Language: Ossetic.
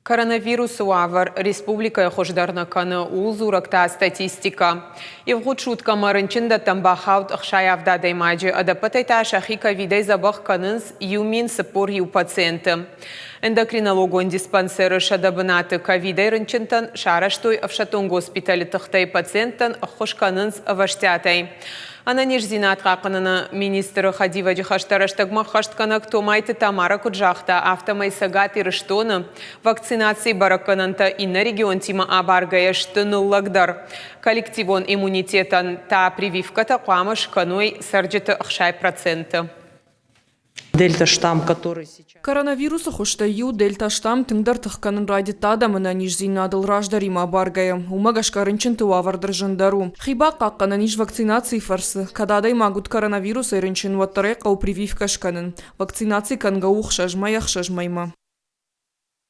Коронавирусы уавӕр республикӕйы хуыздӕр нӕ кӕны, ууыл дзурӕг та статистикӕ. Ивгъуыд суткӕмӕ рынчындӕттӕм бахауд 67 адӕймаджы, ӕдӕппӕтӕй та сӕхи ковидӕй дзӕбӕх кӕнынц 1041 пациенты. Эндокринологон диспансеры 100 бынаты ковидӕй рынчынтӕн сарӕзтой ӕфсӕддон госпиталы тыхтӕй пациенттӕн ӕххуыс кӕнынц ӕвӕстиатӕй. Ӕнӕниздзинад хъахъхъӕныны министры хӕдивӕджы хӕстӕ рӕстӕгмӕ ӕххӕстгӕнӕг Томайты Тамара куыд загъта, афтӕмӕй Цӕгат Ирыстоны вакцинацийы бӕрӕггӕнӕнтӕ иннӕ регионтимӕ абаргӕйӕ сты ныллӕгдӕр. Коллективон иммунитетӕн та прививкӕтӕ хъуамӕ скӕной цӕрджыты 60%. Дельта-штамм, который сейчас... Коронавирусы хуызтӕй иу дельта-штамм тынгдӕр тых кӕнын райдыдта адӕмы ӕнӕниздзинадыл раздӕримӕ абаргӕйӕ. Уымӕ гӕсгӕ рынчынты уавӕр дӕр зындӕр у. Хи бахъахъхъӕнӕн ис вакцинацийы фӕрцы. Кӕд адӕймаг уыд коронавирусӕй рынчын, уӕддӕр ӕй хъӕуы прививкӕ скӕнын. Вакцинаци кӕнгӕ у ӕхсӕз мӕй ӕхсӕз мӕймӕ.